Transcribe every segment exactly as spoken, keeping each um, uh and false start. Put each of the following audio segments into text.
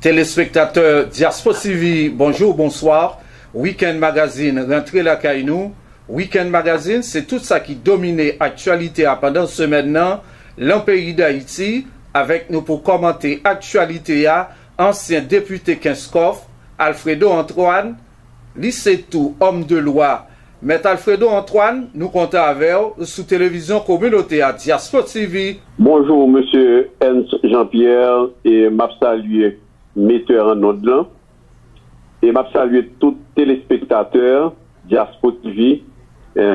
Telespektatè Diaspo T V, bonjou, bonswa. Weekend Magazine rantre lakay nou. Weekend Magazine, se tout sa ki domine aktyalite a pandan semèn nan, lan peyi Dayiti. Avèk nou pou kòmante aktyalite a, ansyen depite Kenskòf, Alfredo Antoine, li se tou òm de lwa. Mèt Alfredo Antoine, nou kontan avè w sou televizyon kominote a Diaspo T V. Bonjou, mesye Ernst Jean-Pierre, e m ap salye metè an nòd lan. E m ap salye tout telespektatè Diaspo T V, e,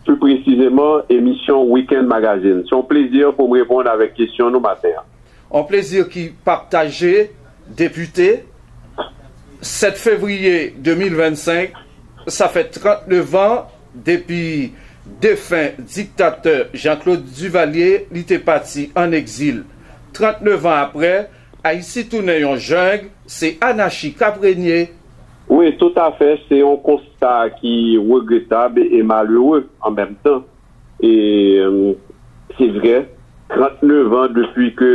pli presizeman, emisyon Weekend Magazine. Se yon plezi pou m reponn avèk kesyon nou maten an. On plezi ki pataje, depite. Sèt fevriye de mil vennsenk, sa fè trannnev an depi defen diktatè Jean-Claude Duvalier li te pati ann egzil. Trannnev an apre, Ayiti tounen yon jeng, se anachi k ap renye. Wi, toutafè, se yon konsta ki regretab e malere an menm tan. E, se vre, trannnev an depi ke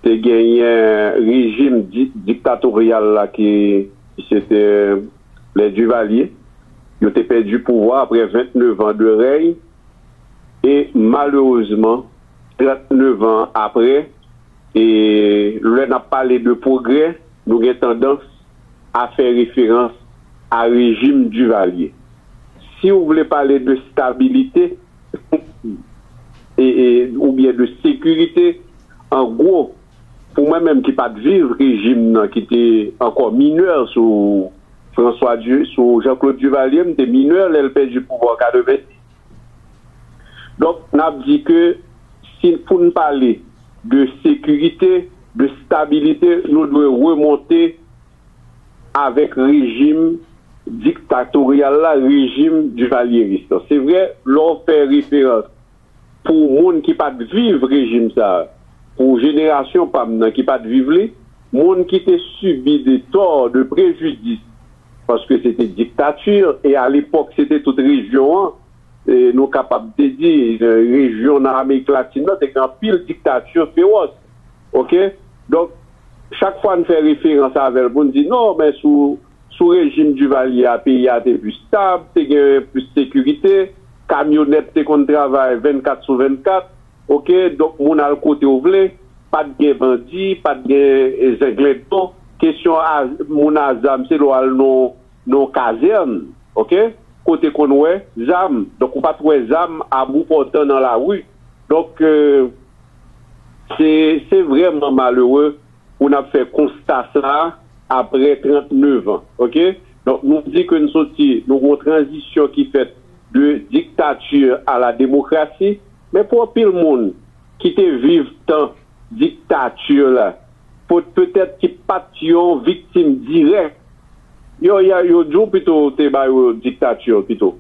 te genyen rejim di-, diktatoryal la ki, ki se te lè Duvalier, yo te pèdi pouvwa apre vennnev an de rèy. E malerezman, trannnev an apre, e lè n ap pale de pwogrè, nou gen tandans a fè referans a rejim Duvalier. Si w vle pale de stabilite, e, e, oubyen de sekirite, an gwo, pou mwen menm ki pa t viv rejim nan, ki te ankò minè sou François Du-, sou Jean-Claude Duvalier, m te minè lè l pèdi pouvwa an katrevensis. Donk, n ap di ke si pou n pale de sekirite, de stabilite, nou dwe remonte avèk rejim diktatoryal la, rejim divalyeris lan. Se vre, lè w fè referans pou moun ki pa t viv rejim sa a, pou jenerasyon pa m nan ki pa t viv li, moun ki te sibi de tò, de prejidis, paske se te diktati, e alepòk se te tout rejyon an, e nou kapab te di, e, rejyon nan Amerik Latin nan, te gen anpil diktati fewòs. Oke? Donk, chak fwa n fè referans avè l pou n di, non, men sou, sou rejim Duvalier a, peyi a te pli stab, te gen plis sekirite, kamyonèt te konn travay vennkat sou vennkat, oke? Donk, moun al kote w vle, pa t gen bandi, pa t gen, e, zenglendo. Kesyon a, moun a zam, se lè w al nan, nan kazèn, oke? Kote konn wè zam. Donk, ou pa t wè zam a bout pòtan nan lari. Donk, e, se, se vrèman malere pou n ap fè konsta sa a apre trannnev an, oke? Donk, nou di ke n soti, nou gen yon tranzisyon ki fèt de diktati a la demokrasi, men pou anpil moun ki te viv tan diktati la, pou, petèt ki pa t yon viktim dirèk, yo, yo, yo di w pito te ba yo diktati pito.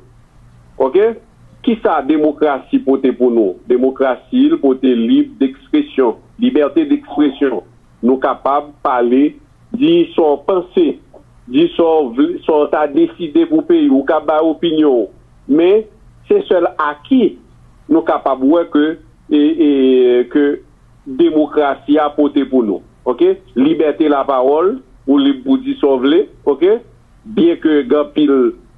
Oke? Kisa demokrasi pote pou nou? Demokrasi, l pote lib dekspresyon, libète dekspresyon. Nou kapab pale, di sa w panse, di sa w vle, sa w ta deside pou peyi w, ou ka bay opinyon w. Men, se sèl aki nou kapab wè ke, e, e, ke demokrasi a pote pou nou. Oke? Libète lapawòl, ou lib pou di sa w vle, oke? Byenke gen anpil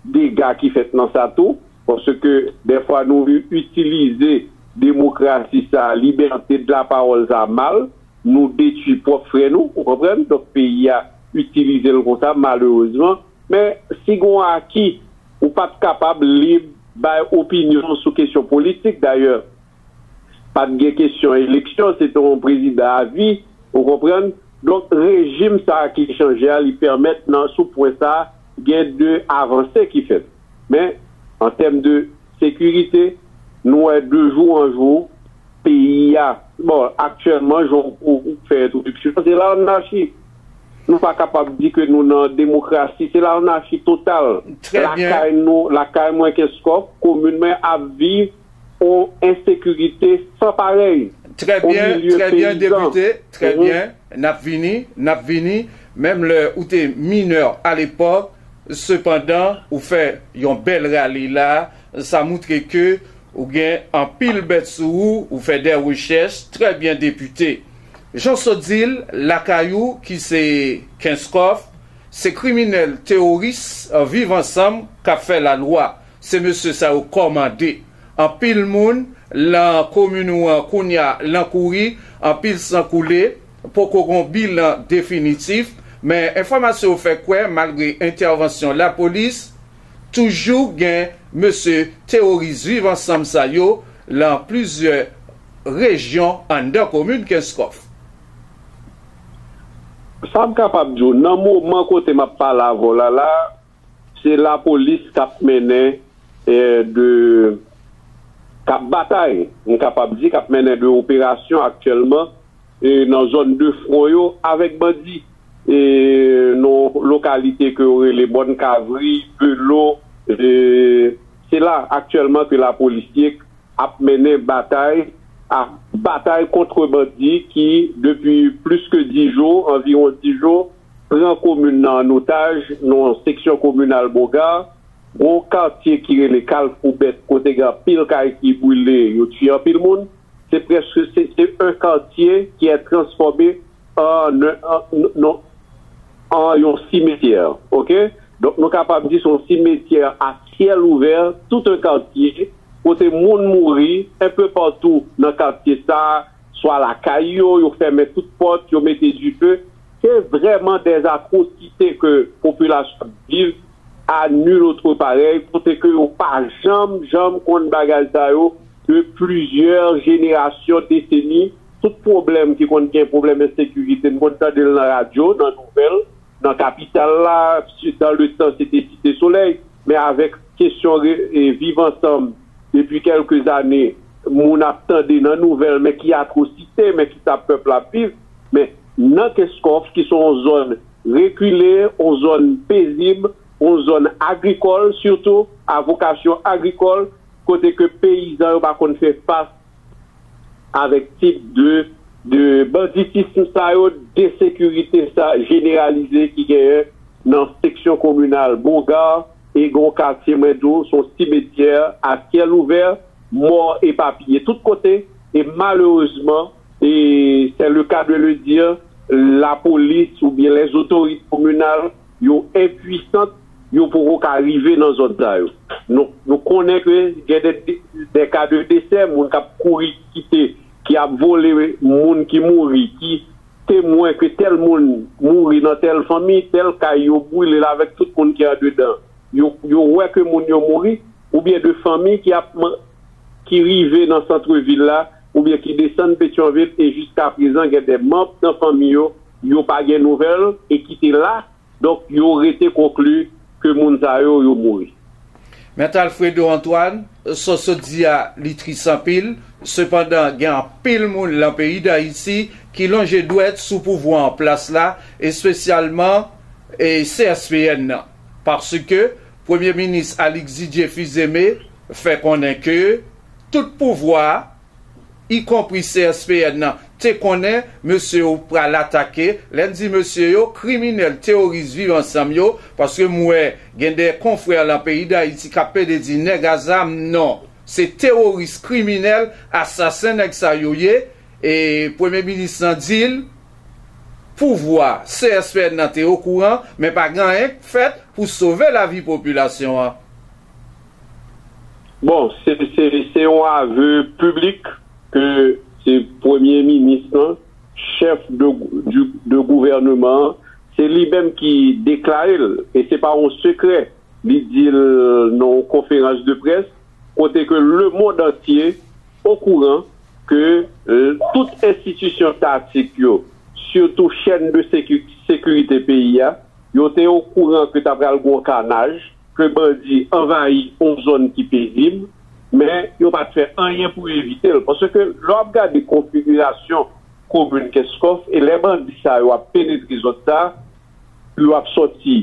dega ki fèt nan sa tou, paske dèfwa nou i-, itilize demokrasi sa, libète de lapawòl sa mal, nou detwi pwòp frè nou, ou konprann? Donk, peyi a itilize l konsa, malerezman. Men, si gen yon aki, ou pa t kapab lib bay opinyon sou kesyon politik. Dayè, pa t gen kesyon eleksyon, se te yon prezidan avi, ou konprann? Donk, rejim sa a ki chanje a, li pèmèt nan, sou pwen sa a, gen de avanse ki fèt. Men, an tèm de sekirite, nou wè de jou an jou, peyi a, bon, aktyèlman, jan w, ou fè entwodiksyon, se lanachi. Nou pa kapab di ke nou nan demokrasi, se lanachi total. Trè byen. Lakay nou, lakay mwen Kenskòf, komin mwen ap viv yon ensekirite san parèy. Trè byen, trè byen, depite, trè byen. N ap vini, n ap vini. Menm lè ou te minè alepòk, sepandan, ou fè yon bèl rale la, sa moutre ke ou gen anpil bèt sou ou, ou fè de rechèch, trè byen, depite. Jan w sot di l, lakay ou ki se Kenskòf, se kriminèl, teworis, viv ansanm k ap fè lalwa. Se mesye sa yo kòmande. Anpil moun nan komin ou an kounye a lan kouri, anpil san koule, poko gon bilan definitif, men enfòmasyon yo fè kwè, malgre entèvansyon lapolis, toujou gen mesye teworis viv ansanm sa yo lan plizyè rejyon anndan komin Kenskòf. Sa m kapab di w, nan moman kote m ap pale avè w la la, se lapolis k ap mennen, eh, de, k ap batay, m kapab di, k ap mennen de operasyon aktyèlman, eh, nan zòn de fwon yo avèk bandi. E nan lokalite ke yo rele Bòn Kavri, Belo, eh, se la aktyèlman ke lapolis ye ap mennen batay, ap batay kont bandi ki, depi plis ke dis jou, anviwon dis jou, pran komin nan an otaj, nan seksyon kominal Bogar, gon katye ki rele Kalfou Bèt, kote gen anpil kay ki brile, yo tiye anpil moun. Se prèske, se, se yon katye ki è transfòme an, an, an, an yon simetyè, oke? Donk, nou kapab di se yon simetyè a syèl ouvè, tout yon katye, kote moun mouri, enpe patou nan katye sa, swa lakay yo, yo fèmen tout pòt, yo mete dife. Se vrèman dè atwosite ke popilasyon ap viv a nil otre parèy, kote ke yo pa janm, janm konn bagay sa yo de plizyè jenerasyon, deseni. Tout pwoblèm ki konn gen, pwoblèm ensekirite, n konn tande l nan radyo, nan nouvèl, nan kapital la, si, dans le temps, se te Site Solèy, men avèk kesyon re, e, viv ansanm, depi kèlke zane, moun ap tande nan nouvèl, men ki atwosite, men ki sa pèp la ap viv, men nan Kenskòf, ki se yon zòn rekile, yon zòn pezib, yon zòn agrikòl, sitou a vokasyon agrikòl, kote ke peyizan yo pa konn fè fas avèk tip de, de banditism sa yo, de sekirite sa jeneralize ki genyen nan seksyon kominal Bogar, e gen yon katye mwen di w, se yon simetyè a syèl ouvè, mò epapiye tout kote, e malerezman, e c'est le cas de le dire, lapolis oubyen lèzotorite kominal, yo enpwisant, yo poko ka rive nan zòn sa yo. Nou, nou konnen ke gen de, de, de ka de desè, moun k ap kouri kite, ki ap vole moun ki mouri, ki temwen ke tèl moun mouri nan tèl fanmi, tèl kay yo brile l avèk tout moun ki andedan. Yo, yo wè ke moun yo mouri, oubyen de fanmi ki ap, ki rive nan santrevil la, oubyen ki desann Petyonvil, e jiskaprezan gen de manm nan fanmi yo, yo pa gen nouvèl, e ki te la, donk yo rete konkli ke moun sa yo, yo mouri. Mèt Alfredo Antoine, sa w sot di a, li tris anpil. Sepandan, gen anpil moun lan peyi Dayiti ki lonje dwèt sou pouvwa an plas la, espesyalman, e, C S P N nan. Paske Premye Minis Alix Didier Fils-Aimé fè konnen ke tout pouvwa a, ikonpri C S P N nan, te konnen mesye yo pral atake. Lè n di mesye yo, kriminèl, teworis Viv Ansanm yo, paske m wè gen de konfrè lan peyi Dayiti k ap pede di nèg a zam, non. Se teworis, kriminèl, asasen nèg sa yo ye. E Premye Minis lan di l, pouvwa C S P N nan te okouran, men pa gen anyen k fèt pou sove lavi popilasyon an. Bon, se, se, se yon ave piblik ke se Premye Minis lan, chèf de, du, de gouvèneman an, se li menm ki deklare l, e se pa yon sekrè. Li di l nan yon konferans de près, kote ke lemonn antye okouran ke, eh, tout enstitisyon tatik yo, sitou chèn de seki, sekirite peyi a, yo te okouran ke ta pral gen yon kanaj, ke bandi anvayi yon zòn ki pezib, men yo pa t fè anyen pou evite l. Paske lè w ap gade konfigirasyon komin Kenskòf, e lè bandi sa yo ap penetre zòn sa, yo ap sòti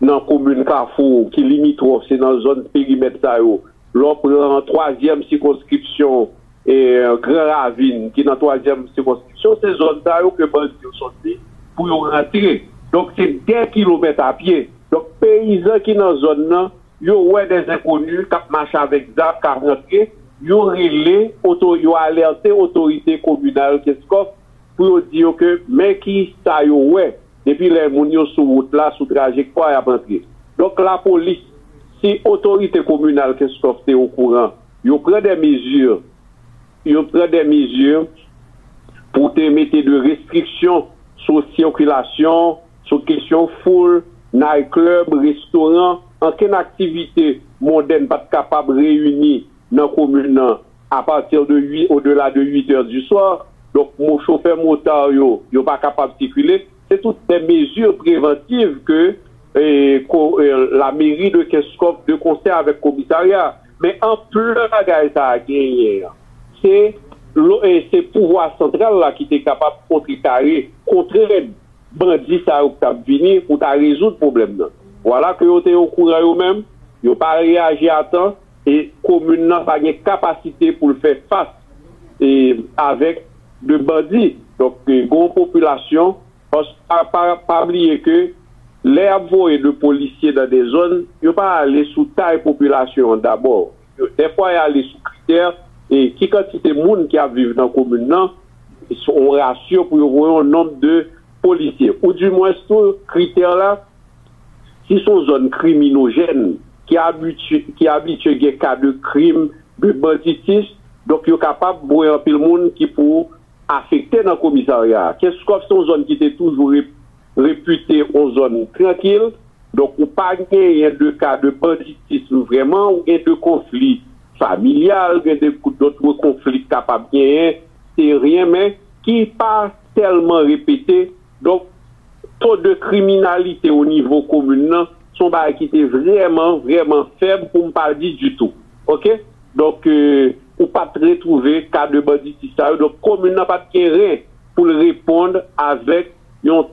nan komin Kafou ki limitwòf, se nan zòn perimèt sa yo. Lè w pran twazyèm sikonskripsyon, e, Gran Ravin, ki nan twazyèm sikonskripsyon, se zòn sa yo ke bandi yo sòti pou yo rantre. Donk, se dè kilomèt a pye. Donk, peyizan ki nan zòn nan, yo wè dè zenkoni k ap mache avèk zam, k ap rantre, yo rele, oto, yo alète otorite kominal Kenskòf pou yo di yo ke men ki sa yo wè depi lè moun yo sou wout la, sou trajektwa y ap antre. Donk, lapolis, si otorite kominal Kenskòf te okouran, yo pran de mezi, yo pran de mezi pou te mete de restriksyon sou sikilasyon, sou kesyon foul, night club, restoran, ankenn aktivite mondèn pa t kapab reyini nan komin nan apati de uit, odela de uit è di swa. Donk, mo-, chofè mota yo, yo pa kapab sikile. Se tout de mezi prevantiv ke, eh, ko-, eh, lameri de Kenskòf de konsè avèk komisarya. Men anplè bagay sa a genyen an, se lo-, eh, se pouvwa santral la ki te kapab kontrekare, kontrenn bandi sa yo k t ap vini pou ta rezoud pwoblèm nan. Vwala ke yo te okouran yo menm, yo pa reyaji a tan, e komin nan pa gen kapasite pou l fè fas, e, avèk de bandi. Donk, e, gen yon popilasyon, pa, pa, pa, pa bliye ke lè y ap voye de polisye nan de zòn, yo pa ale sou tay popilasyon an dabò. Yo, dèfwa, y ale sou kritè, e ki kantite moun ki ap viv nan komin nan, yon rasyo pou yo voye yon nonb de polisye. Oudimwens tou, kritè la, si se yon zòn kriminojèn, ki abitye, ki abitye gen ka de krim, de banditis, donk yo kapab voye anpil moun ki pou afekte nan komisarya a. Kenskòf se yon zòn ki te toujou rep-, repite yon zòn trankil. Donk, ou pa genyen de ka de banditism vrèman, ou gen de konfli familyal, gen de dòt konfli k kapab genyen, teryen, men ki pa tèlman repete. Donk, to de kriminalite o nivo komin nan, se yon bagay ki te vrèman, vrèman fèb, pou m pa di ditou. Oke? Donk, e, ou pa t retwouve ka de banditis sa yo. Donk, komin nan pa t gen ren pou l reponn avèk yon,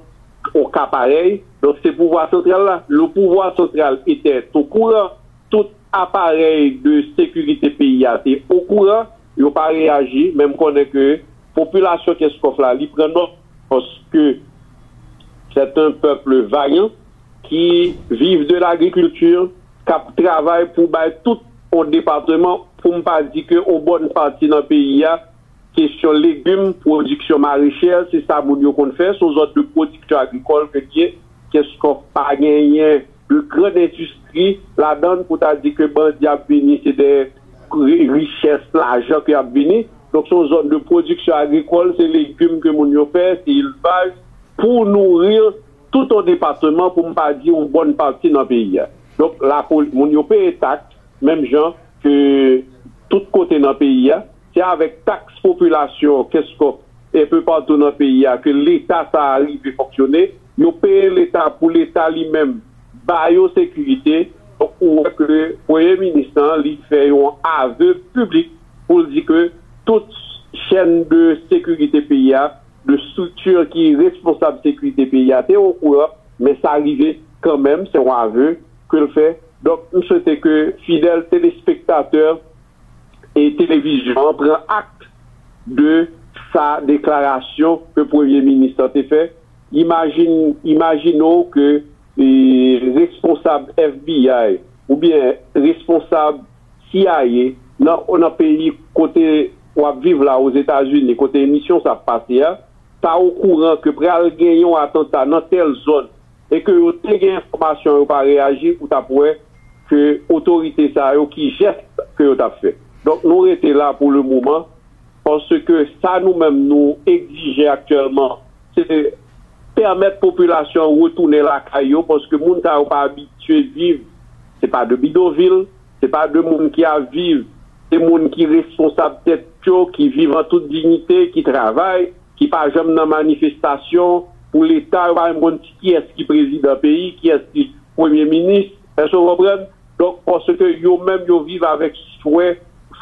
yon ka parèy. Donk, se pouvwa santral la. Le pouvwa santral etè okouran, tout aparèy de sekirite peyi a te okouran, yo pa reyaji, men m konnen ke popilasyon Kenskòf la, li pran nòt, paske c'est un peuple vaillant qui vivent de l'agriculture, k ap travay pou bay tout yon depatman, pou m pa di ke yon bòn pati nan peyi a, kesyon legim, pwodiksyon marechè, se sa moun yo konn fè, se yon zòn de pwodiksyon agrikòl ke l ye. Kenskòf pa genyen de grann endistri ladan l pou ta di ke bandi ap vini, se de ri-, richès, lajan ke ap vini. Donk, se yon zòn de pwodiksyon agrikòl, se legim ke moun yo fè, se elvaj, pou nouri tout yon depatman, pou m pa di yon bòn pati nan peyi a. Donk, lapoli-, moun yo peye taks, menm jan ke tout kote nan peyi a. Se avèk taks popilasyon Kenskòf, enpe patou nan peyi a, ke Leta sa a rive fonksyone. Yo peye Leta pou Leta li menm ba yo sekirite. Donk, ou wè ke Premye Minis lan, li fè yon ave piblik pou l di ke tout chèn de sekirite peyi a, de estrikti ki responsab sekirite peyi a te okouran, men sa rive kanmenm, se yon ave ke l fè. Donk, m swete ke fidèl telespektatè e televizyon an pran akt de sa deklarasyon ke Premye Minis lan te fè. Imajin-, imajine w ke, e, responsab F B I oubyen responsab C I A nan, nan peyi kote w ap viv la, Ozetazini, kote emisyon sa ap pase a, ta okouran ke pral gen yon atanta nan tèl zòn, e ke yo te gen enfòmasyon, yo pa reyaji, ou t ap wè ke otorite sa yo, ki jès ke yo t ap fè. Donk, nou rete la pou le moman, paske sa nou menm nou egzije aktyèlman, se pèmèt popilasyon an retounen lakay yo, paske moun sa yo pa abitye viv, se pa de bidonvil, se pa de moun ki ap viv, se moun ki responsab tèt yo, ki viv an tout diyite, ki travay, ki pa janm nan manifestasyon pou Leta, yo pa menm konn kiyès ki prezidan peyi, kiyès ki premye minis, èske w konprann? Donk, paske yo menm, yo viv avèk swè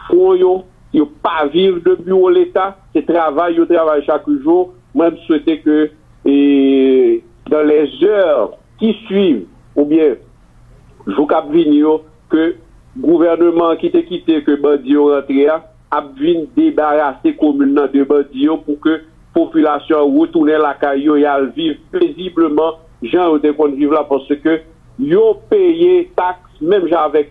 fwon yo, yo pa viv de biwo Leta, se travay yo travay chak jou. Mwen, m swete ke, e, dans les heures qui suivent, oubyen jou k ap vini yo, ke gouvènman an ki te kite ke bandi yo rantre a, ap vin debarase komin nan de bandi yo pou ke popilasyon an retounen lakay yo e al viv pezibleman jan yo te konn viv la, paske yo peye taks menm jan avèk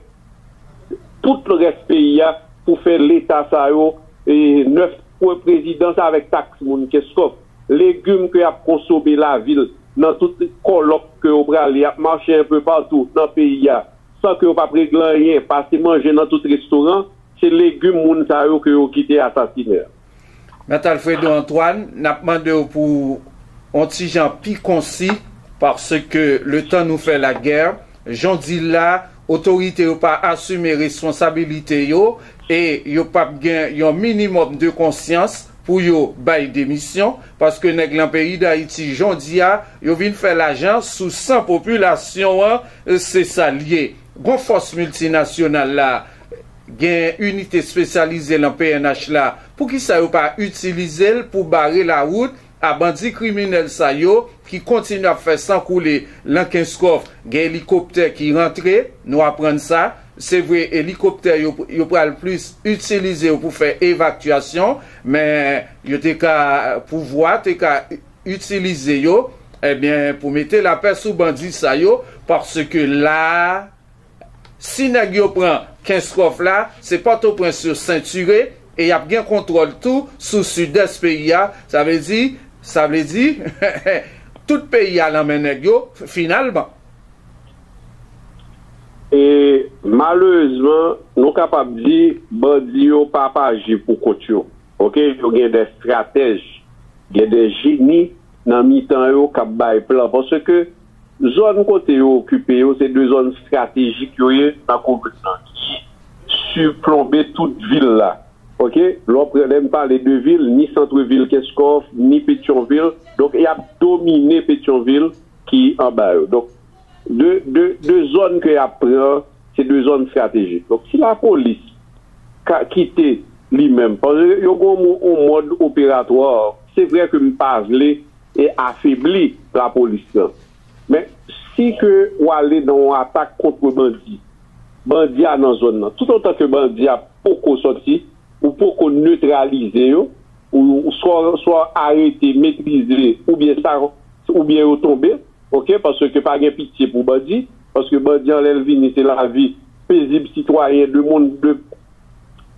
tout rès peyi a pou fè Leta sa yo, e, nèf prezidans avèk taks moun Kenskòf. legim ke y ap konsome lavil nan tout kòlòk ke yo prale, y ap mache enpe patou nan peyi a, san ke yo p ap regle anyen, pase manje nan tout restoran, se legim moun sa yo ke yo kite asasinen. Mèt Alfredo Antoine, n ap mande w pou on ti jan pi konsi, paske letan nou fè lagè, jan w di l la, otorite yo pa asime responsabilite yo e yo p ap gen yon minimòm de konsyans pou yo bay demisyon, paske nèg lan peyi Dayiti, jan w di a, yo vin fè lajan sou san popilasyon an, se sa l ye. Gon fòs miltinasyonal la, gen inite espesyalize lan P N H la, poukisa yo pa itilize l pou bare lawout a bandi kriminèl sa yo ki kontinye ap fè san koule lan Kenskòf? Gen elikoptè ki rantre, nou aprann sa. Se vre, elikoptè yo, yo pral plis itilize yo pou fè evakyasyon, men yo te ka, pouvwa te ka itilize yo, ebyen, pou mete lapè sou bandi sa yo, paske la, si nèg yo pran Kenskòf la, se Pòtoprens yo sentire, e y ap gen kontwòl tou sou sidès peyi a. Sa vle di, sa vle di, tout peyi a lan men nèg yo, finalman. E malerezman, nou kapab di bandi yo pa, pa aji pou kont yo. Oke, yo gen de estratèj, gen de jeni nan mitan yo k ap bay plan. Paske zòn kote yo okipe yo, se de zòn estratejik yo ye nan komin nan, ki siplonbe tout vil la. Oke? Lè w pran, lè m pale de vil, ni santrevil Kenskòf, ni Petyonvil. Donk, y ap domine Petyonvil ki anba yo. Donk, de, de, de zòn ke y ap pran, se de zòn estratejik. Donk, si lapolis ka kite li menm, paske yo gen yon mo-, yon mòd operatwa, se vre ke m pa vle e afebli lapolis lan. Men, si ke w ale nan yon atak kont bandi, bandi a nan zòn nan, toutotan ke bandi a poko sòti, ou poko netralize yo, ou, ou swa, swa arete, metrize, oubyen sa, oubyen yo tonbe, oke, paske pa gen pitye pou bandi, paske bandi an lè l vini, se lavi pezib sitwayen, de moun, de,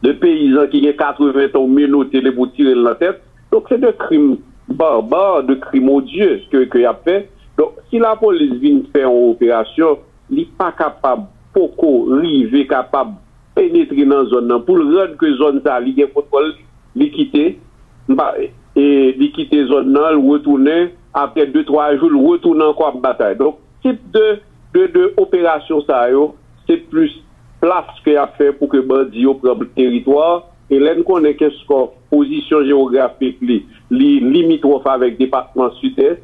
de peyizan ki gen katreven tan, ou menote l epi w tire l nan tèt. Donk, se de krim baba, de krim odye ke, ke y ap fè. Donk, si lapolis vin fè yon operasyon, li pa kapab poko rive kapab penetre nan zòn nan. Pou l rann ke zòn sa li gen kontwòl, li kite, m pa, e, li kite zòn nan, l retounen, apre de, twa jou, l retounen ankò ap batay. Donk, tip de, de, de operasyon sa yo, se plis plas ke y ap fè pou ke bandi yo pran teritwa. E lè n konnen Kenskòf, pozisyon jewografik li, li limitwòf avèk depatman Sidès,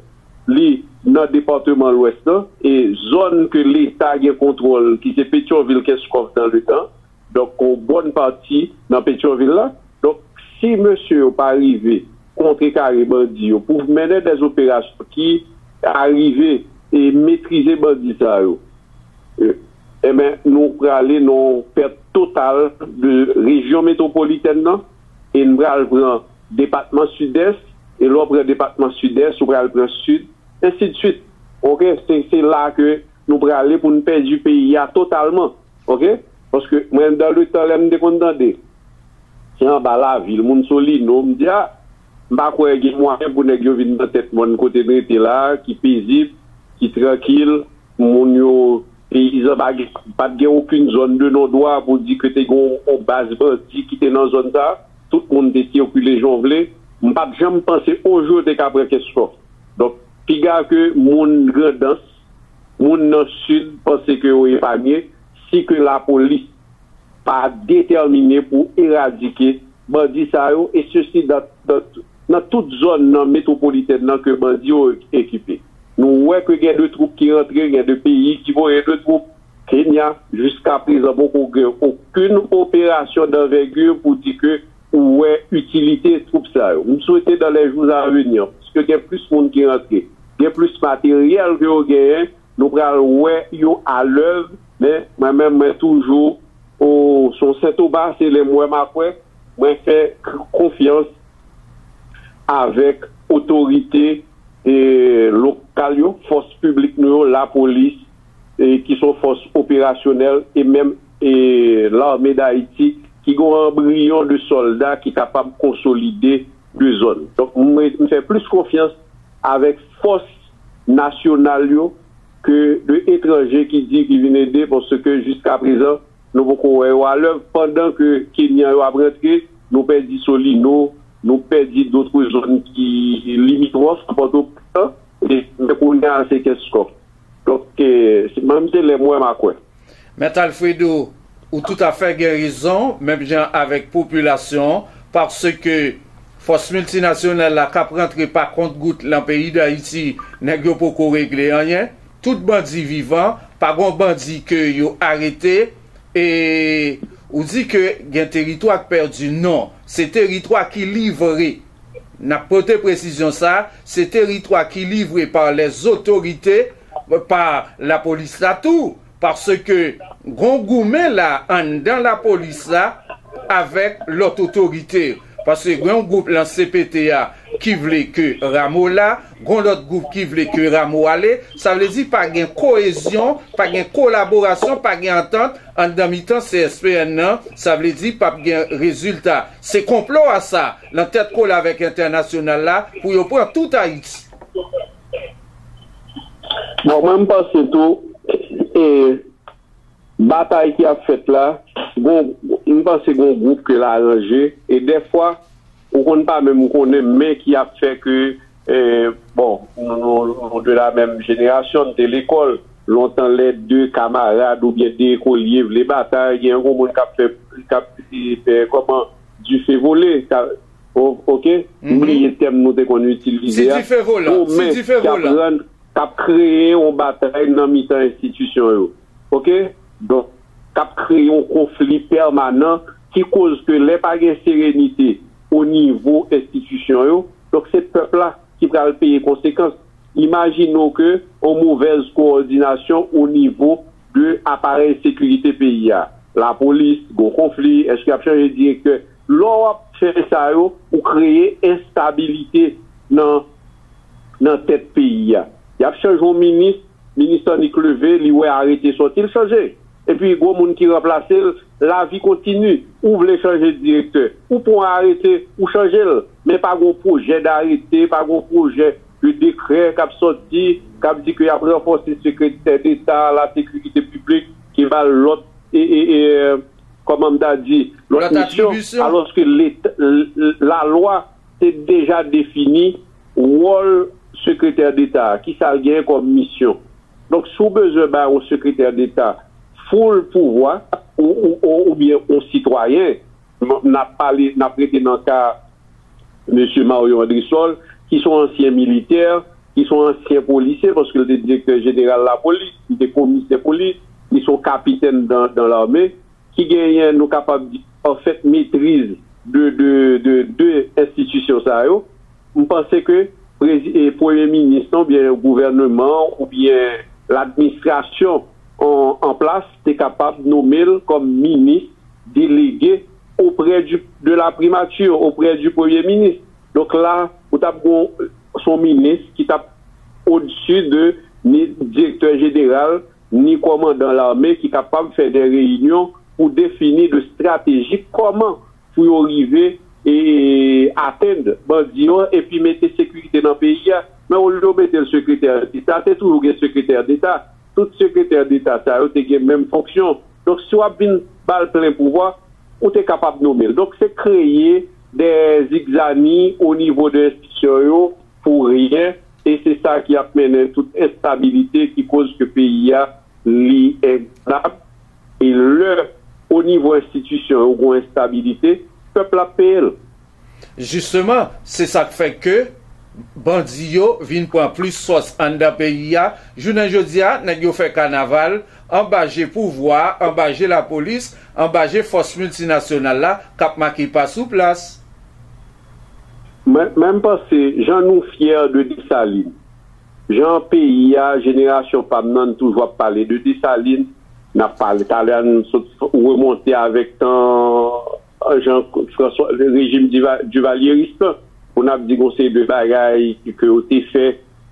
li nan depatman Lwès lan, e zòn ke Leta gen kontwòl, ki se Petyonvil, Kenskòf dan letan, donk yon bòn pati nan Petyonvil la. Donk, si mesye yo pa rive kontrekare bandi yo pou mennen de operasyon ki arive e metrize bandi sa yo, e, enben, nou prale nan yon pèt total de rejyon metwopolitèn nan, e n pral pran depatman Sidès, e lè w pran depatman Sidès, ou pral pran Sid, ensidswit. Oke? Se, se la ke nou prale pou n pèdi peyi a totalman. Oke? Paske mwen, dan letan, lè m te konn tande, se anba lavil, moun Solino, m di, a, m pa kwè gen mwayen pou nèg yo vin nan tèt mòn kote n rete la, ki pezib, ki trankil, moun yo, peyizan pa gen, pa t gen okenn zòn de non dwa pou di ke te gen yon, yon baz bandi ki te nan zòn sa. Tout moun te sikile jan w vle. M pa t janm panse yon jou yo te ka pran Kenskòf. Donk, piga ke moun Grandans, moun nan Sid panse ke yo epanye, si ke lapolis pa detèmine pou eradike bandi sa yo, e sesi nan, nan, nan tout zòn nan metwopolitèn nan ke bandi yo ekipe. Nou wè ke gen de twoup ki rantre, gen de peyi ki voye de twoup, Kenya, jiska prezan poko gen okenn operasyon danvègi pou di ke ou wè itilite twoup sa yo. M swete dans les jours à venir, paske gen plis moun ki rantre, gen plis materyèl ke yo genyen, nou pral wè yo alèv, men mwen menm, mwen toujou, o, se yon Sentoba, se lè m wè m a kwè, mwen fè k-, konfyans avèk otorite, e, lokal yo, fòs piblik nou yo, lapolis, e, ki se yon fòs operasyonèl, e menm, e, Lame Dayiti, ki gen yon anbriyon de sòlda ki kapab konsolide de zòn. Donk, m, m fè plis konfyans avèk fòs nasyonal yo ke de etranje ki di ki vin ede, paske jiskaprezan, nou poko wè yo alèv, pandan ke Kenyan yo ap rantre, nou pèdi Solino, nou pèdi dòt zòn ki limitwòf a Pòtoprens, e men kounye a se Kenskòf. Donk, eh, se, mwen, se lè m wè m a kwè. Mèt Alfredo, ou toutafè gen rezon, menm jan avèk popilasyon an, paske fòs miltinasyonal la k ap rantre pa kont gout lan peyi Dayiti, nèg yo poko regle anyen. Tout bandi vivan, pa gon bandi ke yo arete, e ou di ke gen teritwa k pèdi. Non, se teritwa ki livre. N ap pote presizyon sa, se teritwa ki livre pa lèzotorite, pa lapolis la tou, paske gon goumen la anndan lapolis la avèk lòt otorite. Paske gen yon gwoup lan C P T a ki vle ke Rameau la, gon lòt gwoup ki vle ke Rameau ale. Sa vle di pa gen koyezyon, pa gen kolaborasyon, pa gen antant anndan mitan C S P N nan. Sa vle di p ap gen rezilta. Se konplo a sa, lan tèt kole avèk entènasyonal la, pou yo pran tout Ayiti. Bon, mwen, m panse tou, e, batay ki ap fèt la, gon, m panse gon gwoup ke l aranje, e dèfwa, ou konn pa menm konnen men ki ap fè ke, e, bon, nou, nou, nou de la menm jenerasyon, nou te lekòl, lontan lè de kamarad oubyen de ekolye vle batay, gen yon moun k ap fè, k ap, e, fè, kòman, dife vole, ka, o-, oke? M bliye tèm nou te konn itilize a. Gon men k ap rann, k ap kreye yon batay nan mitan enstitisyon yo. Oke? Donk, k ap kreye yon konfli pèmanan ki koz ke lè pa gen serenite o nivo enstitisyon yo, donk se pèp la ki pral peye konsekans. Imajine w ke yon movèz kowòdinasyon o nivo de aparèy sekirite peyi a. Lapolis, gon konfli, èske y ap chanje direktè? Lè w ap fè sa yo, ou kreye enstabilite nan, nan tèt peyi a. Y ap chanje yon minis, minis Annik leve, li wè arete sòti, l chanje. Epi gwo moun ki ranplase l, lavi kontini. Ou vle chanje direktè, ou pran arete, ou chanje l. Men pa gon pwojè darete, pa gon pwojè de dekrè k ap sòti, k ap di ke y ap ranfòse sekretè deta, lasekirite piblik, ki ba l lòt, e, e, e, kòman m ta di, lòt misyon, alòske Leta, l-, l-, lalwa te deja defini wòl sekretè deta a, kisa l genyen kòm misyon. Donk, si w bezwen bay yon sekretè deta full pouvwa, ou, ou, ou, oubyen yon sitwayen, n ap pale, n ap rete nan ka mesye Mario Andrisol, ki se yon ansyen militè, ki se yon ansyen polisye, paske l te direktè jeneral lapolis, li te komisè polis, li se yon kapitèn dan, dan lame, ki genyen, nou kapab di, pafèt metriz de, de, de, de enstitisyon sa yo. M panse ke prezi-, e, premye minis lan, oubyen gouvèneman an, oubyen ladministrasyon an, an plas te kapab nonmen l kòm minis delege auprès du, de la primature, auprès du premye minis. Donk la, ou t ap gon, se yon minis ki t ap odsi de ni direktè jeneral, ni kòmandan lame ki kapab fè de reyinyon pou defini de strateji kòman pou yo rive e atenn bandi yo epi mete sekirite nan peyi a. Men olye yo mete l sekretè deta, te toujou gen sekretè deta. Tout sekretè deta sa yo te gen menm fonksyon. Donk, si w ap vin ba l plen pouvwa, ou te kapab nonmen l. Donk, se kreye de zigzani o nivo de enstitisyon yo pou ryen, e se sa ki ap mennen tout enstabilite ki koz ke peyi a, li engouvènab. E lè, o nivo enstitisyon yo, gon enstabilite, pèp la ap peye l. Jisteman, se sa k fè ke bandi yo vin pran plis fòs anndan peyi a. Jounen jodi a, nèg yo fè kanaval anba je pouvwa, anba je lapolis, anba je fòs miltinasyonal la k ap make pa sou plas. Mwen, mwen, m panse, jan nou fyè de Desalin, jan peyi a, jenerasyon pa m nan, n toujou ap pale de Desalin, n ap pale, talè a n sot remonte avèk tan Jean François, rejim diva-, divalyeris lan, pou n ap di gon seri de bagay ke yo te fè.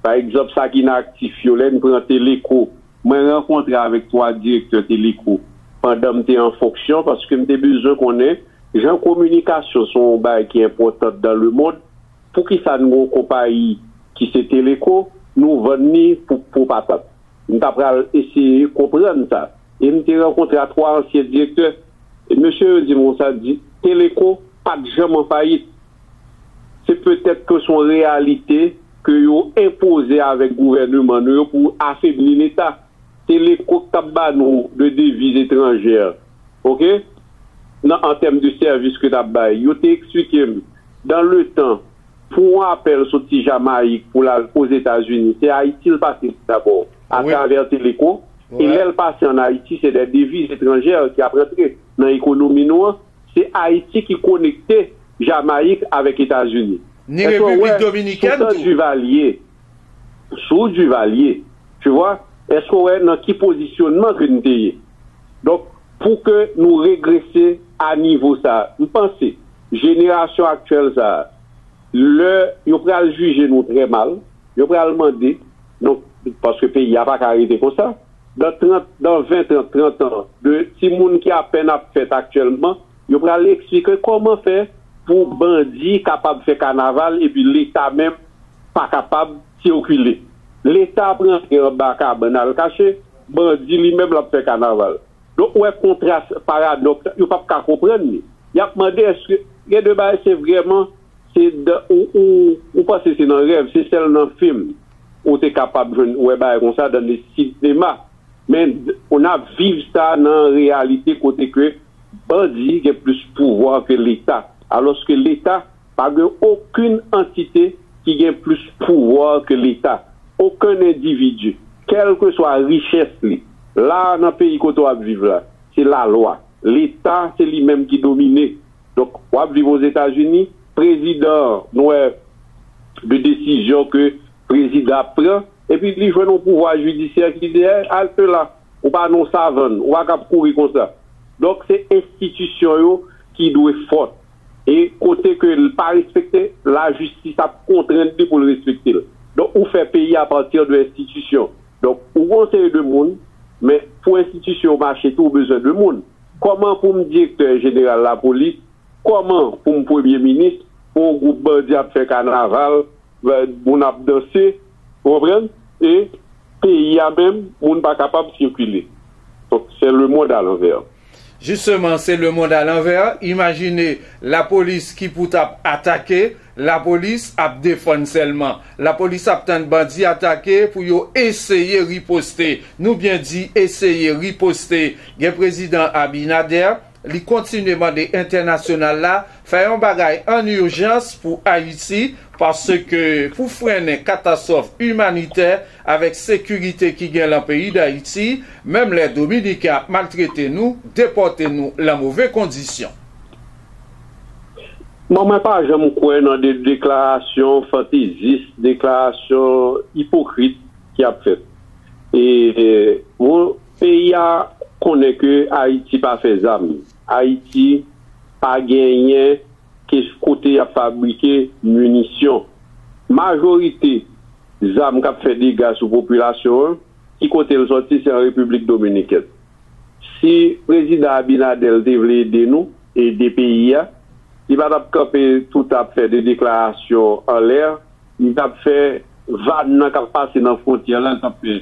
Pa egzanp, sa ki nan aktif yo, lè n pran Teleco, mwen rankontre avèk twa direktè Teleco pandan m te an fonksyon, paske m te bezwen konnen Jan kominikasyon se yon bagay ki enpòtan nan lemonn, poukisa n gen yon konpayi ki se Teleco, nou vann li pou, pou patat? M ta pral eseye konprann sa. E m te rankontre a twa ansyen direktè. E mesye yo di m konsa, di, Teleco pa t janm an fayit. Se petèt ke se yon reyalite ke yo enpoze avèk gouvèneman nou yo pou afebli Leta. Teleco k t ap ba nou de deviz etranjè, oke, nan, an tèm de sèvis ke t ap bay. Yo te eksplike m, dan le tan, pou yon apèl soti Jamayik pou l al Ozetazini, se Ayiti l pase dabò, atravè Teleco, e lè l pase ann Ayiti, se de deviz etranjè ki ap rantre nan ekonomi nou an. Se Ayiti ki konekte Jamayik avèk Etazini. Ni Repiblik Dominikèn tou. Duvalier, sou Duvalier, tu vois, èske w wè nan ki pozisyonman ke n te ye? Donk, pou ke nou regrese a nivo sa, m panse, jenerasyon aktyèl sa, lè yo pral jije nou trè mal, yo pral mande, donk, paske peyi a pa ka rete konsa, dan trant, dan ven, trant, trant an, de timoun ki apèn ap fèt aktyèlman, yo pral eksplike kòman fè pou bandi kapab fè kanaval epi Leta menm pa kapab sikile. Leta ap rantre anba kabann al kache, bandi li menm l ap fè kanaval. Donk, ou wè kontras, paradòks, yo p ap ka konprann li. Y ap mande èske gen de bagay se vrèman, se dan, ou, ou, ou panse se nan rèv, se sèl nan fim ou te kapab jwenn, wè bagay konsa dan le sinema. Men, n ap viv sa nan reyalite kote ke bandi gen plis pouvwa ke Leta. Alòske Leta pa gen okenn antite ki gen plis pouvwa ke Leta. Okenn endividi, kèlkeswa richès li, la nan peyi kote w ap viv la, se lalwa. Leta, se li menm ki domine. Donk, w ap viv Ozetazini, prezidan an, nou wè de desizyon ke prezidan ap pran, epi li jwenn yon pouvwa jidisyè ki di, "Hey, halte la, ou pa nan yon savann, ou pa kab kouri konsa." Donk, se enstitisyon yo ki dwe fòt. E kote ke l pa respekte, lajistis ap kontrenn li pou l respekte l. Donk, ou fè peyi apati de enstitisyon. Donk, ou gen yon seri de moun, men pou enstitisyon yo mache tou, ou bezwen de moun. Kòman pou m direktè jeneral lapolis, kòman pou m premye minis, pou yon gwoup bandi ap fè kanaval, moun ap danse, ou konprann? E peyi a menm, moun pa kapab sikile. Donk, se le monde à l'envers. Jisteman, se le monde à l'envers. Imajine lapolis ki pou t ap atake, lapolis ap defann sèlman. Lapolis ap tann bandi atake pou yo eseye riposte. Nou byen di eseye riposte. Gen prezidan Abinader, li kontinye mande entènasyonal la fè yon bagay an ijans pou Ayiti, paske pou frennen katastwòf imanitè avèk sekirite ki gen lan peyi Dayiti, menm lè Dominiken ap maltrete nou, depòte nou lan move kondisyon. Bon, mwen pa janm kwè nan de deklarasyon fantezis, deklarasyon ipokrit ki ap fèt. E, bon, peyi a konnen ke Ayiti pa fè zam. Ayiti pa genyen ke kote y ap fabrike minisyon. Majorite zam k ap fè dega sou popilasyon an, ki kote l sòti? Se an Repiblik Dominikèn. Si prezidan Abinader te vle ede nou, ede peyi a, li pa t ap kanpe tout ap fè de deklarasyon anlè, li t ap fè vag nan k ap pase nan fwontyè la, li t ap fè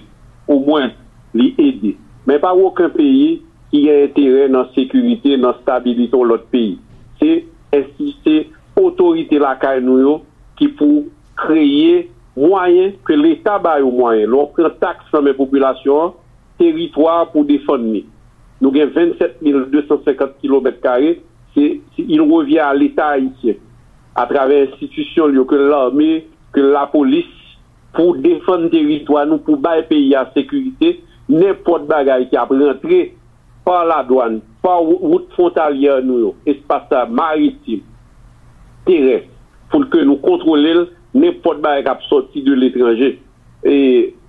omwen li ede. Men pa okenn peyi ki gen enterè nan sekirite, nan stabilite yon lòt peyi. Se ensti-, se otorite lakay nou yo ki pou kreye mwayen, ke Leta ba yo mwayen. Lè w pran taks nan men popilasyon an, teritwa pou defann li. Nou gen vennsèt mil de san senkant kilomèt kare, se, se, il revient à l'État haïtien, atravè enstitisyon l yo, ke lame, ke lapolis, pou defann teritwa nou, pou bay peyi a sekirite, nenpòt bagay ki ap rantre pa ladwàn, pa wou-, wout fwontalyè nou yo, espas maritim, terès, pou ke nou kontwole l, nenpòt bagay k ap sòti de letranje. E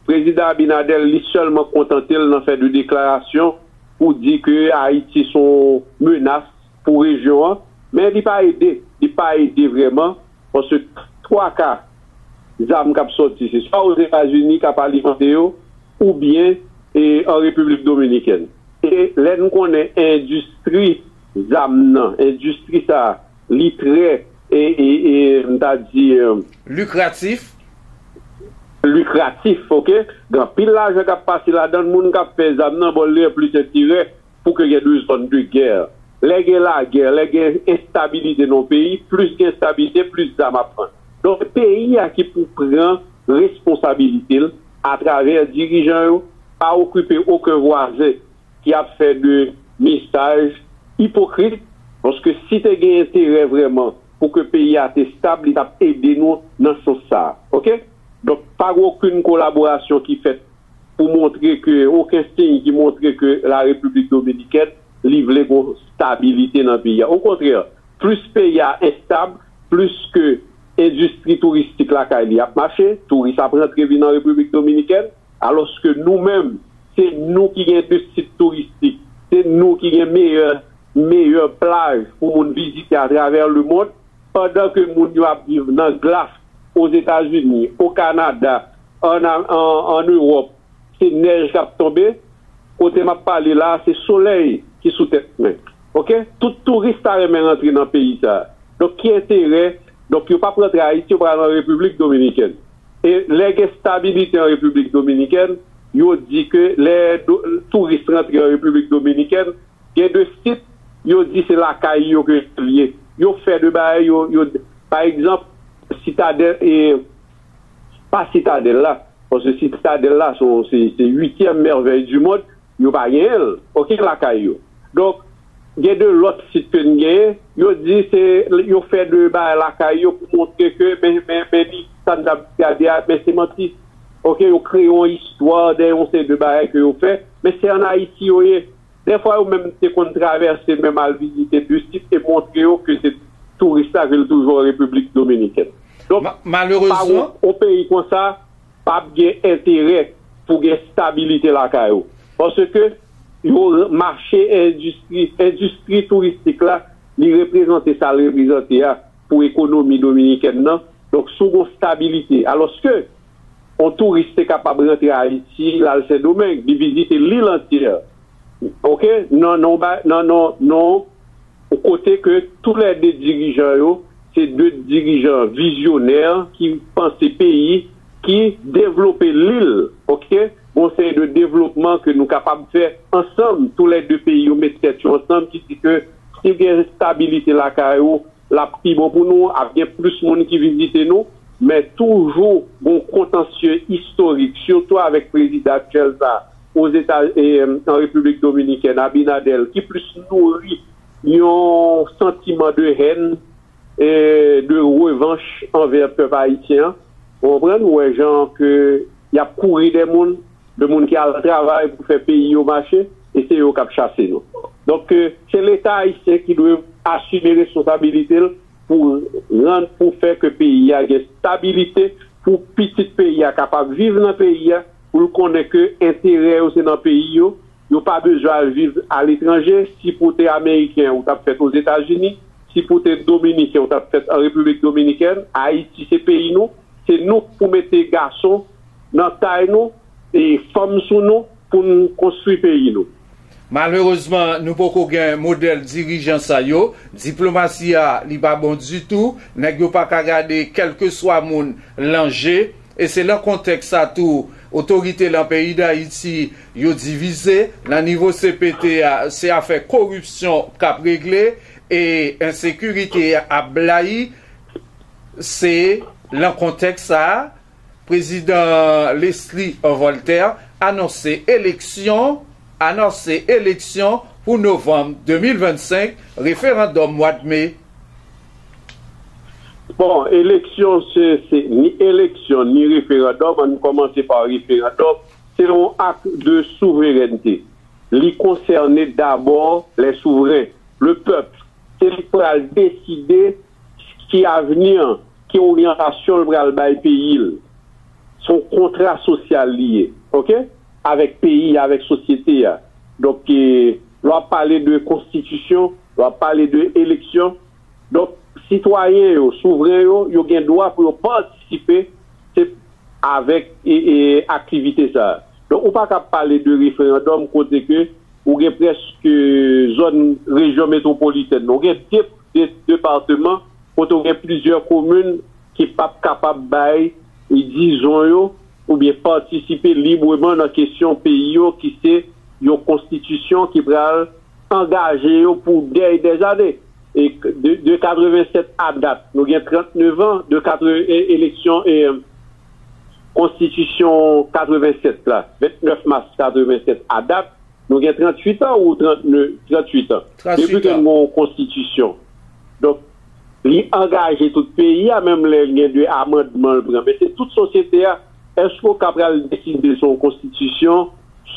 prezidan Abinader, li sèlman kontante l nan fè de deklarasyon pou di ke Ayiti se yon menas pou rejyon an, men li pa ede, li pa ede vrèman, paske twa ka zam k ap sòti, se swa Ozetazini k ap alimante yo, oubyen, e, an Repiblik Dominikèn. E lè n konnen endistri zam nan, endistri sa a, li trè, e, e, e, m ta di, e, Likratif. Likratif, oke? Gen anpil lajan k ap pase ladan l, moun k ap fè zam nan, bon, li gen plis enterè pou ke gen de zòn de gè. Lè gen lagè, lè gen enstabilite nan yon peyi, plis gen enstabilite, plis zam ap pran. Donk, peyi a ki pou pran responsabilite l atravè dirijan yo, pa okipe okenn vwazen ki ap fè de mesaj ipokrit, paske si te gen enterè vrèman pou ke peyi a te stab, li t ap ede nou nan sans sa a. Oke? Donk, pa gen okenn kolaborasyon ki fèt pou montre ke, okenn siy ki montre ke Larepiblik Dominikèn, li vle gon stabilite nan peyi a. Okontrè, plis peyi a enstab, plis ke endistri touristik lakay li ap mache, touris ap rantre vin an Repiblik Dominikèn, alòske nou menm, se nou ki gen de sit touristik, se nou ki gen meyè, meyè plaj pou moun vizite atravè lemonn, pandan ke moun yo ap viv nan glas, Ozetazini, o Kanada, ann, ann, ann Ewòp, se nèj k ap tonbe. Kote m ap pale la, se solèy ki sou tèt mwen. Oke? Tout touris ta renmen rantre nan peyi sa a. Donk, ki enterè? Donk, yo p ap rantre Ayiti, yo pral nan Repiblik Dominikèn. E lè gen stabilite an Repiblik Dominikèn, yo di ke lè do, touris rantre an Repiblik Dominikèn, gen de sit, yo di se lakay yo ke l ye. Yo fè de bagay, yo, yo, pa egzanp, Sitadèl, e, pa Sitadèl la, paske Sitadèl la, se, se, se uityèm mèvèy di mond, yo pa genyen l, oke, lakay yo. Donk, gen de lòt sit ke n genyen, yo di se, yo fè de bagay lakay yo pou montre ke, men, men, men li, sa n t ap gade a, men se manti. Oke, yo kreye yon istwa dèyè yon seri de bagay ke yo fè, men se ann Ayiti yo ye. Dèfwa, yo menm te konn travèse menm al vizite de sit e montre yo ke se touris la ke l toujou an Repiblik Dominikèn. Donk, pa, malerezman, yon, yon peyi konsa p ap gen enterè pou gen stabilite lakay ou. Paske yo mache endistri, endistri touristik la, li reprezante sa l reprezante a pou ekonomi dominikèn nan. Donk, si w gen stabilite, alòske yon touris te kapab rantre Ayiti, l al Sendomeng, li vizite lil antyè. Oke? Nan, nan, nan, nan, nan yon kote ke toulède dirijan yo, se de dirijan vizyonè ki panse peyi, ki devlope lil, oke? Gon seri de devlopman ke nou kapab fè ansanm, toulède peyi yo met tèt yo ansanm, ki di ke si gen stabilite lakay ou, l ap pi bon pou nou, ap gen plis moun ki vizite nou, men toujou gon kontansye istorik, sitou avèk prezidan aktyèl sa, Ozeta-, e, an Repiblik Dominikèn, Abinader, ki plis nouri yon santiman de hèn e de revanch anvè pèp ayisyen an. Ou konprann? Ou wè jan ke y ap kouri dè moun, de moun ki al travay pou fè peyi yo mache, e se yo k ap chase nou. Donk, e, se Leta ayisyen ki dwe asime responsabilite l pou rann, pou fè ke peyi a gen stabilite, pou pitit peyi a kapab viv nan peyi a, pou l konnen ke enterè yo se nan peyi yo, yo pa bezwen al viv aletranje. Si pou te ameriken, ou t ap fèt Ozetazini, si pou te dominiken, ou t ap fèt an Repiblik Dominikèn. Ayiti se peyi nou, se nou k pou mete gason nan tay nou, e fanm sou nou, pou n konstwi peyi nou. Malerezman, nou poko gen modèl dirijan sa yo. Diplomasi a, li pa bon ditou. Nèg yo pa ka gade kèlkeswa moun lan je. E se lan kontèks sa tou, otorite lan peyi Dayiti, yo divize. Lan nivo C P T a, se afè koripsyon k ap regle e ensekirite ap blayi. Se lan kontèks sa a, Prezidan Leslie Voltaire anonse eleksyon, anonse eleksyon pou novanm de mil vennsenk, referandòm mwa d me. Bon, eleksyon, se, se ni eleksyon, ni referandòm. Ann kòmanse pa referandòm. Se yon ak de souverènte. Li konsène dabò lè souvren, le pèp. Se li k pral deside ki avni an, ki oryantasyon l pral bay peyi l. Se yon kontra sosyal li ye, oke? Avèk peyi, avèk sosyete a. Donk, e, lè w ap pale de konstitisyon, lè w ap pale de eleksyon, donk, sitwayen yo, souvren yo, yo gen dwa pou yo patisipe, se avèk, e, e, aktivite sa a. Donk, ou pa ka pale de referandòm kote ke ou gen prèske zòn rejyon metwopolitèn. Ou gen de, de depatman kote ou gen plizyè komin ki p ap kapab bay, e, dizon yo, oubyen patisipe libreman nan kesyon peyi yo, ki se yon konstitisyon ki pral angaje yo pou dè e dè zane. E de, de katrevennsèt a dat, nou gen trannnev an de katreven, e, eleksyon, e, konstitisyon katrevennsèt la, vennèf mas katrevennsèt a dat, nou gen tranntuit an ou trannnev, tranntuit an. Depi ke nou gen yon konstitisyon. Donk, li angaje tout peyi a, menm lè l gen de amandman l pran. Men se tout sosyete a, èske w ka pral deside sou yon konstitisyon,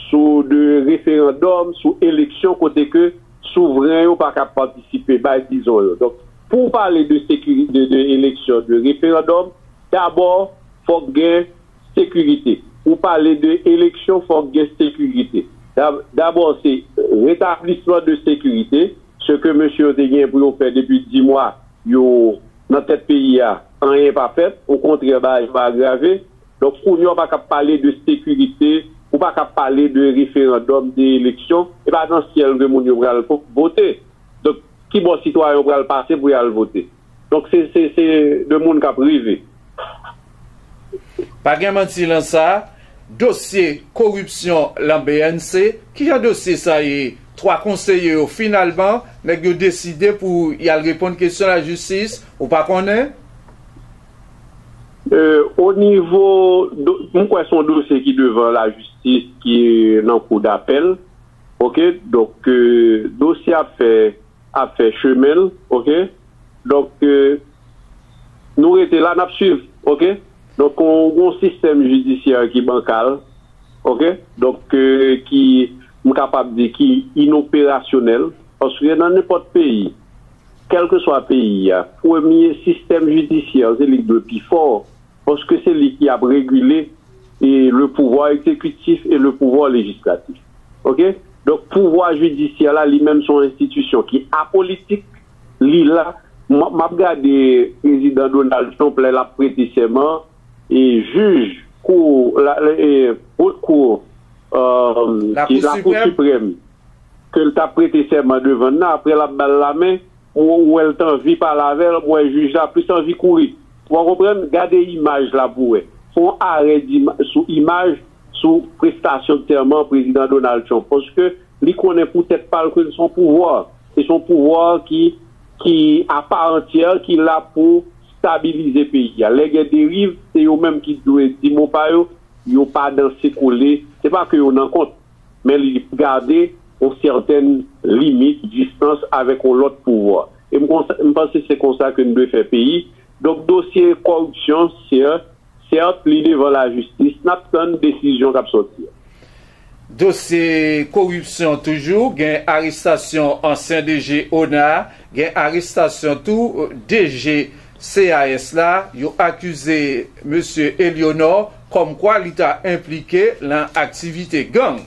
sou de referandòm, sou eleksyon kote ke souvren yo pa ka patisipe, bay dizon yo. Donk, pou w pale de sekiri-, de, de eleksyon, de referandòm, dabò, fòk gen sekirite. Ou pale de eleksyon, fòk gen sekirite. Da-, dabò, se retablisman de sekirite, se ke mesye yo te gen pou yo fè depi dis mwa, yo nan tèt peyi a, anyen pa fèt, okontrè, bagay yo agrave. Donk, kounye a, w pa ka pale de sekirite, ou pa ka pale de referandòm, de eleksyon, e pa nan syèl ke moun yo pral vo-, vote. Donk, ki bò sitwayen yo pral pase pou y al vote? Donk, se, se, se de moun k ap reve. Pa gen manti lan sa, dosye koripsyon lan B N C, ki jan dosye sa ye? Twa konseye yo, finalman, nèg yo deside pou y al reponn kesyon lajistis, ou pa konnen? E, o nivo, do-, m kwè se yon dosye ki devan lajistis, ki nan kou dapèl. Oke? Donk, e, dosye ap fè, ap fè chemen l, oke? Donk, e, nou rete la, n ap swiv, oke? Donk, yon, yon sistèm jidisyè ki bankal, oke? Donk, e, ki, m kapab di, ki inoperasyonèl, paske nan nenpòt peyi, kèlkeswa peyi a, premye sistèm jidisyè, se li k dwe pi fò, paske se li ki ap regile, e, le pouvwa egzekitif e le pouvwa lejislatif. Oke? Donk, pouvwa jidisyè la, li menm, se yon enstitisyon ki apolitik, li la, m, m ap gade prezidan Donald Trump lè l ap prete sèman, e jij kou, la, e, wot kou, e, ki Lakou Siprèm, ke l t ap prete sèman devan n nan, apre l ap ba l lamen, ou, ou wè l t anvi pale avè l, ou wè jij la plis anvi kouri. Ou konprann? Gade imaj la pou wè. Fè yon arè dima-, sou imaj, sou prestasyon de sèman prezidan Donald Trump. Paske li konnen pou tèt pa l ke l se yon pouvwa. E se yon pouvwa ki, ki apa antyè, ki la pou stabilize peyi a. Lè gen deriv, se yo menm ki dwe di mo pa yo, yo pa danse kole. Se pa ke yo nan kont, men li gade yon sètèn limit, distans avèk yon lòt pouvwa. E m konsa, m panse se konsa ke n dwe fè peyi. Donk, dosye kòripsyon, sè, sèt, li devan lajistis, n ap tann desizyon k ap sòti a. Dosye kòripsyon toujou, gen arestasyon ansyen D G ona, gen arestasyon tou D G C A S la, yo akize mesye Elionor kòmkwa li ta enplike lan aktivite gang.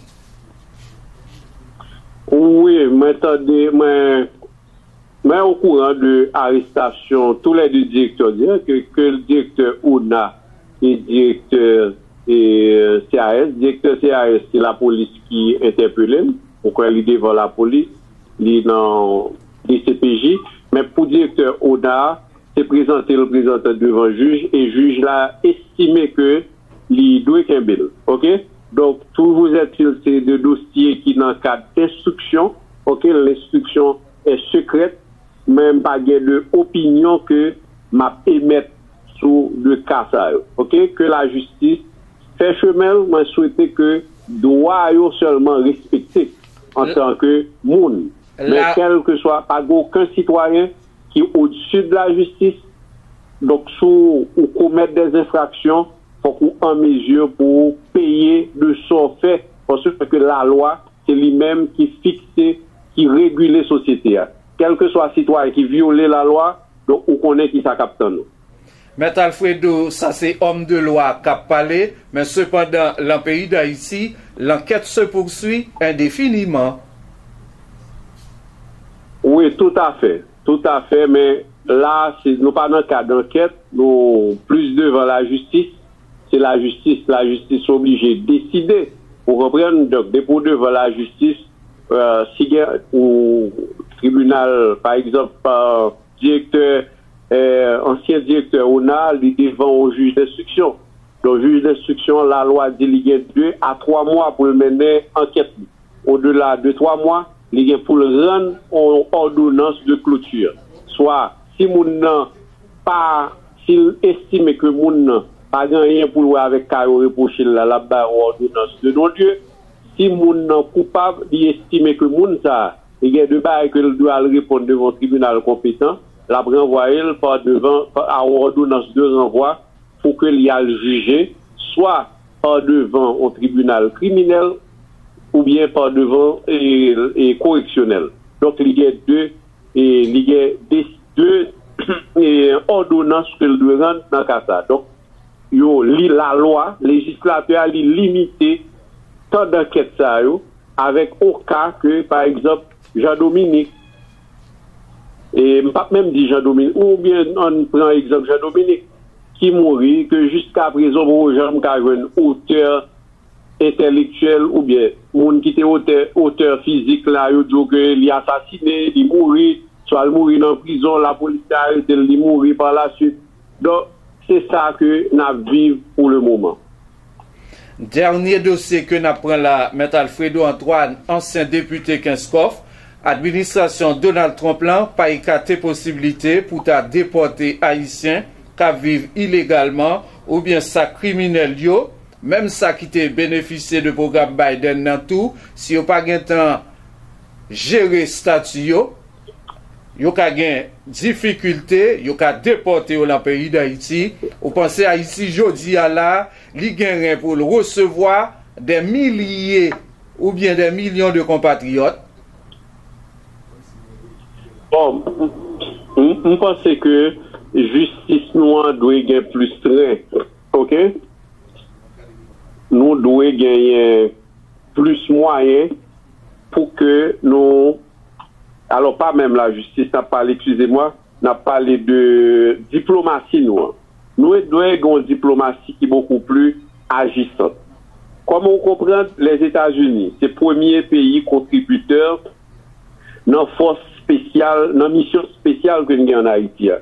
Wi, mwen tande, mwen, mwen okouran de arestasyon toulède direktè, ke, ke direktè ona e direktè, e, C A S. Direktè C A S, se lapolis ki entèpele l. Ou kwè li devan lapolis, li nan D C P J. Men pou direktè ona, se prezante l prezante devan jij, e jij la estime ke li dwe kenbe l. Oke? Donk, toujou ètil, se de dosye ki nan kad enstriksyon. Oke? Lenstriksyon est secrète, men m pa gen de opinyon ke m ap emèt sou de ka sa yo. Oke? Ke lajistis fè chemen l, mwen swete ke dwa yo sèlman respekte antanke moun. Men kèlkeswa, pa gen okenn sitwayen ki odsi de lajistis. Donk, si w komèt de enfraksyon, fòk ou an mezi pou w peye de sa w fè. Paske lalwa, se li menm ki fikse, ki regile sosyete a. Kèlkeswa sitwayen ki vyole lalwa, donk, ou konnen ki sa k ap tann ou. Mèt Alfredo, sa se òm de lwa k ap pale, men sepandan, lan peyi Dayiti, l'enquête se poursuit indéfiniment. Wi, toutafè. Toutafè, men la, se, nou pa nan kad ankèt, nou plis devan lajistis. Se lajistis, lajistis oblije deside. Ou konprann? Donk, depi w devan lajistis, si gen ou tribinal, pa egzanp, direktè, ansyen direktè ona, li devan yon jij denstriksyon. Donk, jij denstriksyon, lalwa di li gen de a twa mwa pou l mennen ankèt li. Odela de twa mwa, li gen pou l rann yon òdonans de kloti. Swa, si moun nan pa, si l estime ke moun nan pa gen anyen pou l wè avèk ka yo repwoche l la, l ap bay yon òdonans de non-lye. Si moun nan koupab, li estime ke moun sa a, li gen de bagay ke l dwe al reponn devan yon tribinal konpetan, l ap ranvwaye l pa devan, pa, a yon òdonans de ranvwa pou ke li al jije, swa pa devan yon tribinal kriminèl, oubyen pa devan, e, e, koreksyonèl. Donk, li gen de, e, li gen de, de, e, òdonans ke l dwe rann nan ka sa. Donk, yo, li lalwa, lejislatè a, li limite tan dankèt sa yo, avèk yon ka ke, pa egzanp, Jean Dominique, e m p ap menm di Jean Dominique, oubyen ann pran egzanp Jean Dominique, ki mouri, ke jiska prezan poko janm ka jwenn otè entèlektyèl, oubyen moun ki te otè, otè fizik la, yo di w ke li asasine, li mouri, swa l mouri nan prizon, lapolis te arete l, li mouri pa la swit. Donk, se sa ke n ap viv pou le moman. Dènye dosye ke n ap pran la, Mèt Alfredo Antoine, ansyen depite Kenskòf, administrasyon Donald Trump lan pa ekate posiblite pou ta depòte Ayisyen k ap viv ilegalman oubyen sa kriminèl yo, menm sa ki te benefisye de pwogram Biden nan tou, si yo pa gentan jere estati yo, yo ka gen difikilte, yo ka depòte yo nan peyi Dayiti. Ou panse Ayiti jodi a la, li genyen pou l resevwa dè milye oubyen dè milyon de konpatriyòt? Bon, m, m, m panse ke jistis nou an dwe gen plis tren, oke? Nou dwe genyen plis mwayen pou ke nou, alò, pa menm lajistis n ap pale, eskize mwa, n ap pale de diplomasi nou an. Nou dwe gen yon diplomasi ki bokou pli ajisant. Kòman w konprann, Lèzetazini se premye peyi kontribitè nan fòs espesyal, nan misyon espesyal ke n gen ann Ayiti a.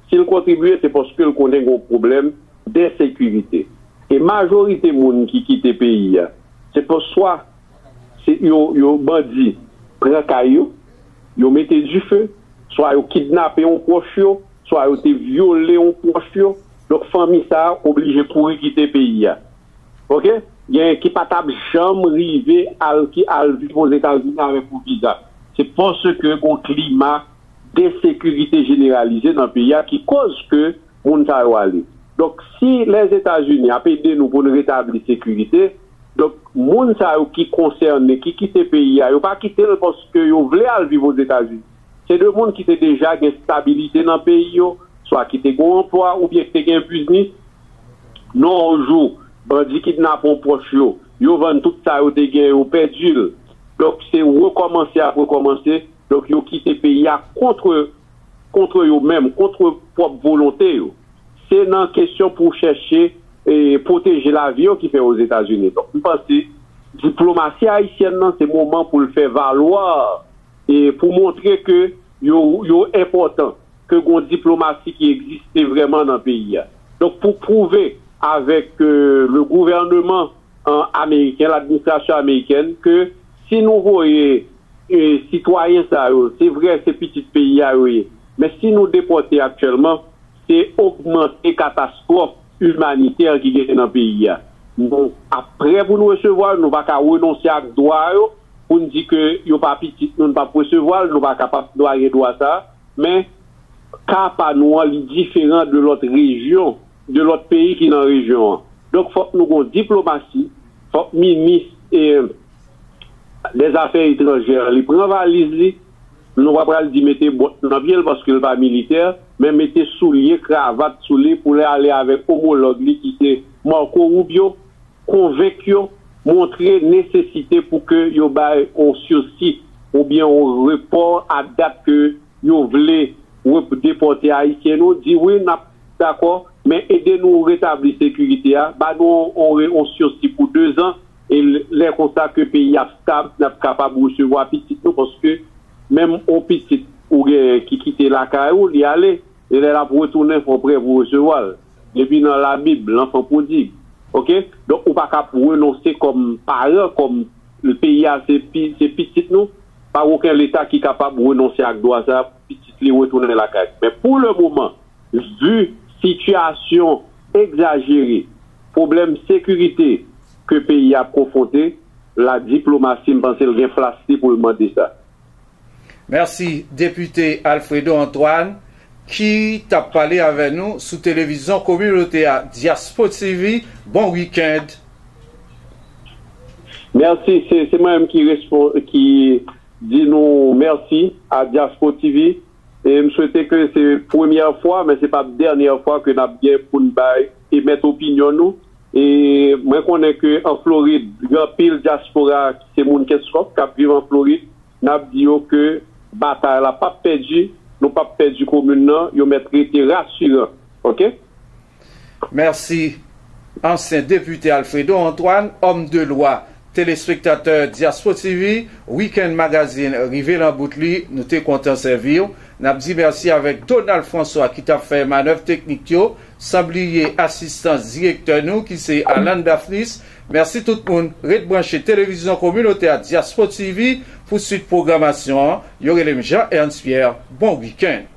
Si l kontribye, se paske l konnen gen yon pwoblèm de sekirite. E majorite moun ki kite peyi a, se pa swa se yo, yo bandi pran kay yo, yo mete dife, swa yo kidnape yon pwòch yo, swa yo te vyole yon pwòch yo. Donk, fanmi sa a oblije kouri kite peyi a. Oke? Gen ki pa t ap janm rive al, ki al viv Ozetazini avèk yon viza. Se paske gen yon klima de sekirite jeneralize nan peyi a ki koz ke moun sa yo ale. Donk, si Lèzetazini ap ede nou pou n retabli sekirite, donk, moun sa yo ki konsène, ki kite peyi a, yo pa kite l paske yo vle al viv Ozetazini. Se de moun ki te deja gen estabilite nan peyi yo, swa ki te gen yon anplwa oubyen ki te gen biznis. Non, yon jou, bandi kidnape yon pwòch yo, yo vann tout sa yo te gen, yo pèdi l. Donk, se rekòmanse ap rekòmanse. Donk, yo kite peyi a kont, kont yo menm, kont pwòp volonte yo. Se nan kesyon pou chèche, e, pwoteje lavi yo ki fè Ozetazini. Donk, m panse diplomasi ayisyèn nan, se moman pou l fè valwa, e, pou montre ke yo, yo enpòtan, ke gen yon diplomasi ki egziste vrèman nan peyi a. Donk, pou pwouve avèk, e, le gouvèneman, e, ameriken, ladministrasyon amerikèn, ke si nou voye, e, sitwayen sa yo, se vre, se pitit peyi a yo ye, men si nou depòte aktyèlman, se ogmante katastwòf imanitè ki gen nan peyi a. Nou ap prè pou n resevwa yo, nou pa ka renonse ak dwa yo, pou n di ke yo pa pitit nou, n p ap resevwa l, nou pa kapab, nou pa gen dwa sa a. Men, ka pa nou an, li diferan de lòt rejyon, de lòt peyi ki nan rejyon an. Donk, fòk nou gen yon diplomasi, fòk minis, e, dèzafè etranjè, li pran valiz li, nou pa pral di mete bòt nan pye l paske l pa militè, men mete soulye, kravat sou li pou l ale avèk omològ li ki se Marco Rubio, konvenk yo, montre nesesite pou ke yo bay yon sisi oubyen yon repò a dat ke yo vle rep-, depòte Ayisyen nou, di wi, n ap dakò, men ede nou retabli sekirite a, ba nou yon, yon, yon sisi pou dezan, E lè konsa ke peyi ap stab, n ap kapab resevwa pitit nou, paske menm yon pitit ou genyen ki kite lakay ou, li ale, e lè l ap retounen, fò w prè pou resevwa l. Depi nan Labib, lanfan pwodig. Oke? Donk, ou pa ka ap renonse kòm paran, kòm peyi a se pi, se pitit nou. Pa gen okenn leta ki kapab renonse ak dwa sa a pou pitit li retounen lakay. Men pou le moman, vi sitiyasyon egzajere, pwoblèm sekirite ke peyi a ap konfwonte, la diplomasi, m panse l gen plas li pou l mande sa. Mèsi, Depite Alfredo Antoine, ki t ap pale avè nou sou televizyon kominote a Diaspo T V. Bon wikenn. Mèsi, se, se mwen menm ki respon, ki di nou mèsi a Diaspo T V. E m swete ke se premyè fwa, men se p ap dènyè fwa ke n ap gen pou n bay, emèt opinyon nou. E mwen konnen ke an Florid, gen anpil dyaspora ki se moun Kenskòf k ap viv an Florid. N ap di yo ke batay la p ap pèdi, nou p ap pèdi komin nan, yo mèt rete rasiran. Oke? Mèsi, ansyen depite Alfredo Antoine, homme de loi. Telespektatè Diaspo T V, Weekend Magazine rive nan bout li, nou te kontan sèvi w. N ap di mèsi avèk Donald François ki t ap fè manèv teknik yo, san bliye asistans direktè nou ki se Alan Daphnis. Mèsi tout moun, ret branche televizyon kominote a Diaspo T V pou swit pwogramasyon an. Yo rele m Jean Ernst Pierre. Bon wikenn.